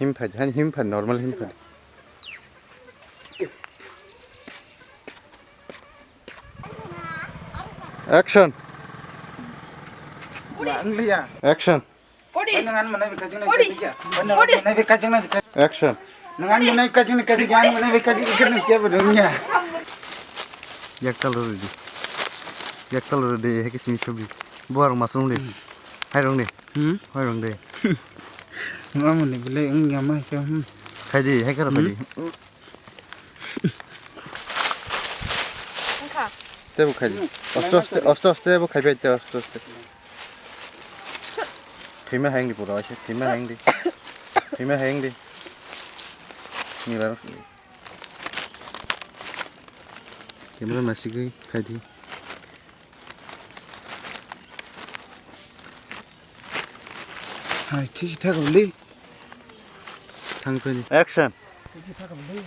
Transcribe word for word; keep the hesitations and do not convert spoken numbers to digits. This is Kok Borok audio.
Him phai, han him phai, normal him phai. Action. Ba, ang liya. Action. Kodi. Nang an manai bika jeng nai Kodi. Kajik ya. Kodi. Manai bika jeng nai kajik. Action. Nang an manai bika jeng nai kajik, an manai bika jeng nai kajik ya, bodoh ya. Yak tal rodi. Yak tal rodi, hai kisimi sobi. Buar masung de. Hai rong de. Hmm? Hai rong de. Mamuni bile wng ya ma khe, hmm. Khai di, hai karo khai di. Wngkha. Tebo khai di. Hmm. Aste aste, aste aste bo khai bai te, aste aste. Thwima hai wng di pura, aise thwima hai wng di. Thwima hai wng di. Ni bar. Camera nasigwi khai di. Hai, thisi thakgwli. Thang phai di. Action. Thisi thakgwli.